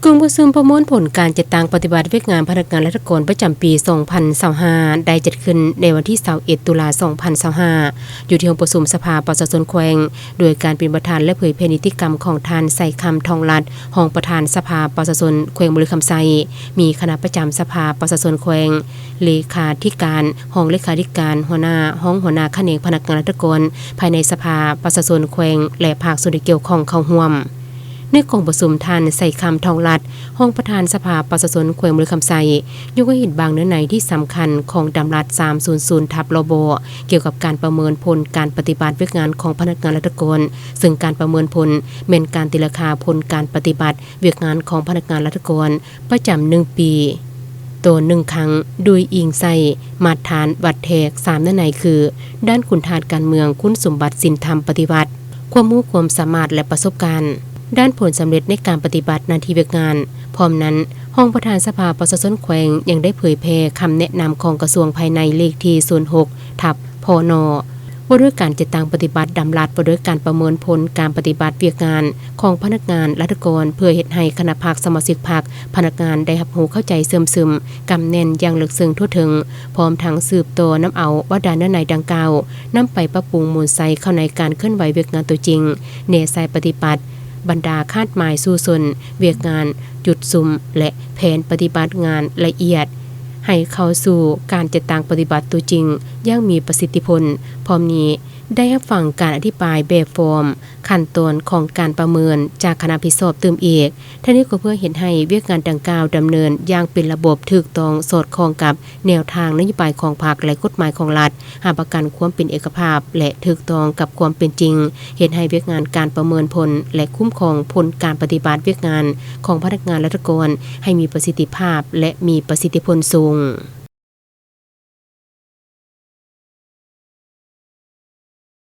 ກອງປະຊຸມປະເມີນຜົນການຈັດຕັ້ງປະຕິບັດວຽກງານພະນັກງານລັດຖະກອນປະຈຳປີສອງພັນຊາວຫ້າ ໄດ້ຈັດຂຶ້ນໃນວັນທີຊາວເອັດ ຕຸລາ ສອງພັນຊາວຫ້າ ຢູ່ທີ່ຫ້ອງປະຊຸມສະພາປະຊາຊົນແຂວງ ໂດຍການເປັນປະທານ ແລະ ເຜີຍແຜ່ນິຕິກຳຂອງທ່ານ ໄຊຄຳ ທອງລັດ ຮອງປະທານສະພາປະຊາຊົນແຂວງບໍລິຄຳໄຊ, ມີຄະນະປະຈຳສະພາປະຊາຊົນແຂວງ, ເລຂາທິການ, ຮອງເລຂາທິການ, ຫົວໜ້າ, ຮອງຫົວໜ້າຂະແໜງພະນັກງານລັດຖະກອນພາຍໃນສະພາປະຊາຊົນແຂວງ ແລະ ພາກສ່ວນທີ່ກ່ຽວຂ້ອງເຂົ້າຮ່ວມ. ໃນກອງປະຊຸມ, ທ່ານ ໄຊຄຳ ທອງລັດ ຮອງປະທານສະພາປະຊາຊົນແຂວງບໍລິຄຳໄຊ ຍົກໃຫ້ເຫັນບາງເນື້ອໃນທີ່ສຳຄັນຂອງດຳລັດ ສາມສູນສູນ ທັບ ລບ ກ່ຽວກັບການປະເມີນຜົນການປະຕິບັດວຽກງານຂອງພະນັກງານລັດຖະກອນ, ເຊິ່ງການປະເມີນຜົນແມ່ນການຕີລາຄາຜົນການປະຕິບັດວຽກງານຂອງພະນັກງານລັດຖະກອນປະຈຳໜຶ່ງປີຕໍ່ໜຶ່ງຄັ້ງ, ໂດຍອີງໃສ່ມາດຖານວັດແທກສາມເນື້ອໃນຄື ດ້ານຄຸນທາດການເມືອງ, ຄຸນສົມບັດສິນທຳປະຕິວັດ, ຄວາມຮູ້ຄວາມສາມາດ ແລະ ປະສົບການ, ດ້ານຜົນສຳເລັດໃນການປະຕິບັດໜ້າທີ່ວຽກງານ. ພ້ອມນັ້ນ, ຮອງປະທານສະພາປະຊາຊົນແຂວງຍັງໄດ້ເຜີຍແຜ່ຄຳແນະນຳຂອງກະຊວງພາຍໃນເລກທີສູນຫົກ ທັບ ພນ ວ່າດ້ວຍການຈັດຕັ້ງປະຕິບັດດຳລັດວ່າດ້ວຍການປະເມີນຜົນການປະຕິບັດວຽກງານຂອງພະນັກງານລັດຖະກອນ ເພື່ອເຮັດໃຫ້ຄະນະພັກ, ສະມາຊິກພັກ, ພະນັກງານໄດ້ຮັບຮູ້ເຂົ້າໃຈເຊື່ອມຊຶມ, ກຳແໜ້ນຢ່າງເລິກເຊິ່ງທົ່ວເຖິງ, ພ້ອມທັງສືບຕໍ່ນຳເອົາບັນດາເນື້ອໃນດັ່ງກ່າວ ນຳໄປປັບປຸງໝູນໃສ່ເຂົ້າໃນການເຄື່ອນໄຫວວຽກງານຕົວຈິງ, ແນໃສ່ປະຕິບັດບັນດາຄາດໝາຍສູ້ຊົນ, ວຽກງານ, ຈຸດສຸມ ແລະ ແຜນປະຕິບັດງານລະອຽດ ໃຫ້ເຂົ້າສູ່ການຈັດຕັ້ງປະຕິບັດຕົວຈິງຢ່າງມີປະສິດທິຜົນ. ພ້ອມນີ້, ໄດ້ຮັບຟັງການອະທິບາຍແບບຟອມ, ຂັ້ນຕອນຂອງການປະເມີນຈາກຄະນະຜິດຊອບຕື່ມອີກ. ທັງນີ້ກໍເພື່ອເຮັດໃຫ້ວຽກງານດັ່ງກ່າວດຳເນີນຢ່າງເປັນລະບົບ, ຖືກຕ້ອງ, ສອດຄ່ອງກັບແນວທາງນະໂຍບາຍຂອງພັກ ແລະ ກົດໝາຍຂອງລັດ, ຮັບປະກັນຄວາມເປັນເອກະພາບ ແລະ ຖືກຕ້ອງກັບຄວາມເປັນຈິງ, ເຮັດໃຫ້ວຽກງານການປະເມີນຜົນ ແລະ ຄຸ້ມຄອງຜົນການປະຕິບັດວຽກງານຂອງພະນັກງານລັດຖະກອນໃຫ້ມີປະສິດທິພາບ ແລະ ມີປະສິດທິຜົນສູງ.